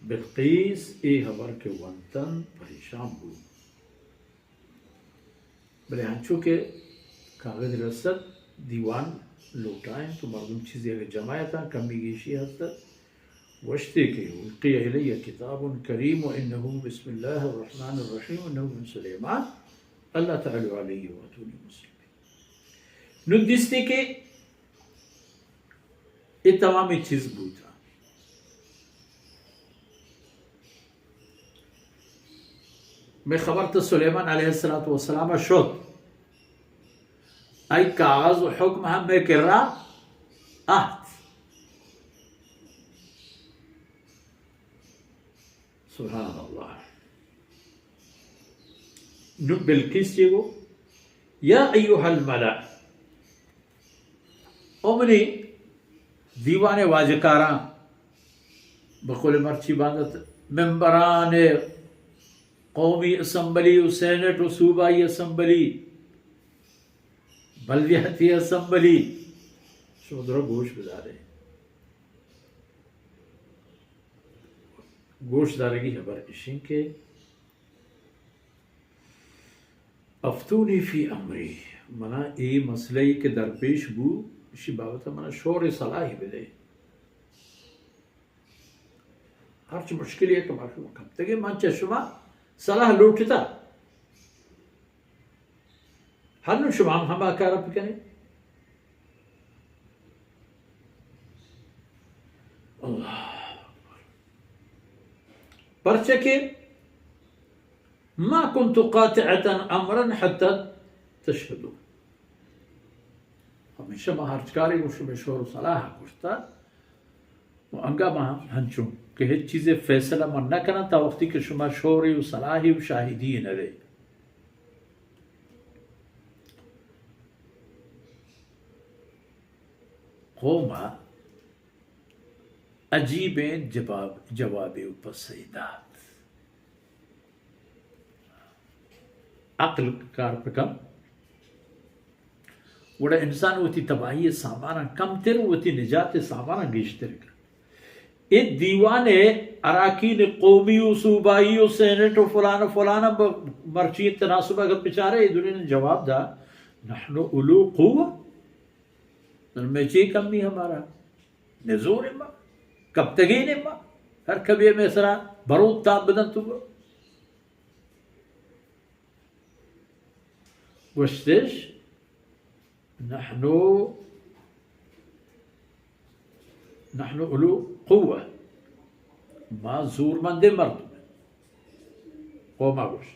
بلقیس اے ہبر کہ ونتن پریشان بو، بلے ہنچو کہ کاغذ رست، دیوان لوٹائیں تو مردم چیزے اگر جماعتاں کمی گیشی ہست، گوشتے کہ القی الی کتاب کریم و انه بسم اللہ الرحمن الرحیم انه من سلیمان، اللہ تعالی علیہ و اتونی مسلمین۔ نو دیستے کہ اے تمامیں چیز بوتا۔ مئے خبر تو سلیمان علیہ الصلوۃ والسلام شد، آئی کاغذ و حکم ہم مئے کرا آت۔ سبحان اللہ۔ نو بلقیس چی گو؟ یا ایها الملأ، او منی دیوان واجکاراں، بقول مرچی باندت ممبران قومی اسمبلی و سینٹ و صوبائی اسمبلی، بلدیاتی اسمبلی، شما درا گوش بدارے۔ گوش دارگی ہبر اشیں کہ افتونی فی امری، منا اے مسئلہ ای کہ درپیش بو، اشی بابت منا شور صلاحی بدے۔ ہرچ مشکلی کہ ما شما کپتگے، من چہ شما صلاح لوٹتا۔ ہنو شما ہم ہما کار بکنے۔ اللہ اکبر۔ پرچہ کہ ما كنت قاطعة امرا حتى تشهدون۔ ہمیشہ ما ہرچ کارے گوں شمے شور و صلاح کرتا، و انگا ما ہنچو کہ ہچ چیزے فیصلہ من نہ کناں تا وقتی کہ شما شورے و صلاحے و شاہدی نہ دے۔ قوم عجیبیں جواب، جوابے و پسے دات۔ عقل کار بکن، گڑا انسان وتی تباہی ساماناں کمتر، وتی نجات ساماناں گیشتر کن۔ اے دیوان اراکین قومی و صوبائی و سینٹ و فلان و فلان ب-، مرچی تناسب اگر بچارے، اے دنیا نے جواب دا، نحن اولو قوة، من میں چی کمی ہمارا، نزور ما، کپتگین ما، ہر کبھی میں سرا برو تاب بدن تو برو۔ گوشتش، نحن، نحن اولو قوة، ما زورمندیں مردم۔ قوما گوشت،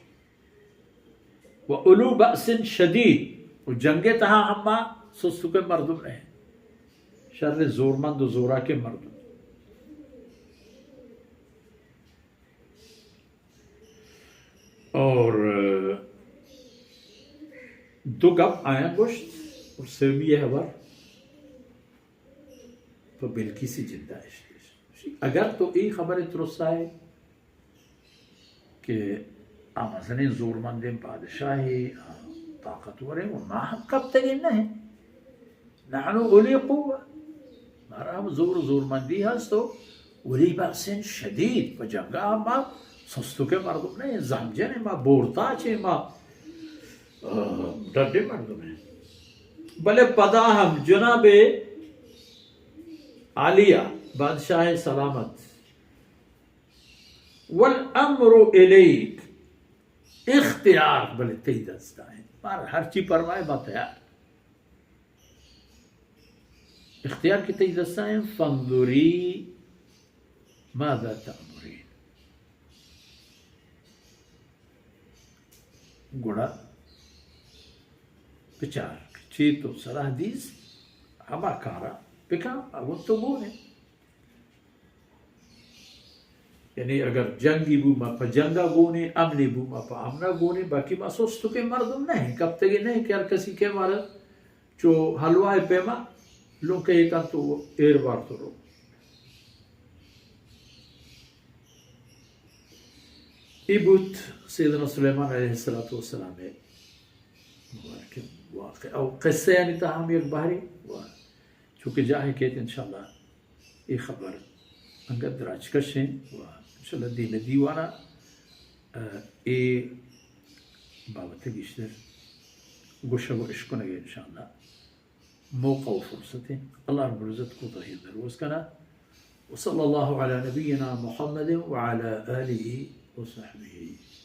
و اولو بأس شدید، و جنگ تہا ہم ما سستکیں مردم نہیں، شر زورمند و زوراکیں مردم۔ اور دو گپ آیاں گوشت اور سیمی ہبر پہ بلقیس جندا اشتش۔ اگر تو اے خبر ترسائے کہ آ مزنیں زورمندیں بادشاہے، آ طاقتوریں و ما ہم کپتگیں نہ ایں۔ نحن اولی قوة، مارا ہم زور و زورمندی ہست و اولی بأس شدید، پہ جنگا ہم ما سستکیں مردم نہ ایں، زہمجن ایں ما، بورتاچ ایں ما، آہ، ڈڈیں مردم ایں۔ بلے پدا ہم جناب عالیہ بادشاہ سلامت، والامر الیک، اختیار بلے تئی دستا ایں، مارا ہرچی پرمائے ما تیار۔ اختیار کہ تئی دستا ایں، فانظری ماذا تأمرین۔ گڑا بچار کہ چی تو صلاح دیست، ہما کارا بکن، اگن تو گون ایں۔ یعنی اگر جنگی بو، ما پہ جنگا گون ایں، امنی بو، ما پہ امنا گون ایں، باقی ما سستکیں مردم نہ ایں، کپتگیں نہ ایں کہ ہر کسی کہ مارا چو حلوائے پیما لوکے کنت و ایر بارت و رو۔ اے بوت سیدنا سلیمان علیہ الصلوۃ والسلام ءِ مبارکیں واقعہ او قصہ، یعنی تہا ہم یک بہرے و چونکہ جاہے کیت انشاءاللہ اے خبر انگت دراجکش ایں و انشاءاللہ دیم ءِ دیوان ءَ، اے بابت ءَ گیشتر گوشگ ءُ اشکنگ ءِ انشاءاللہ موقع ءُ فرصت اِنت۔ اللہ رب العزت کوتاہی ءَ درگوز کنات۔ وصلی اللہ علی نبینا محمد وعلی آلہ وصحبہ۔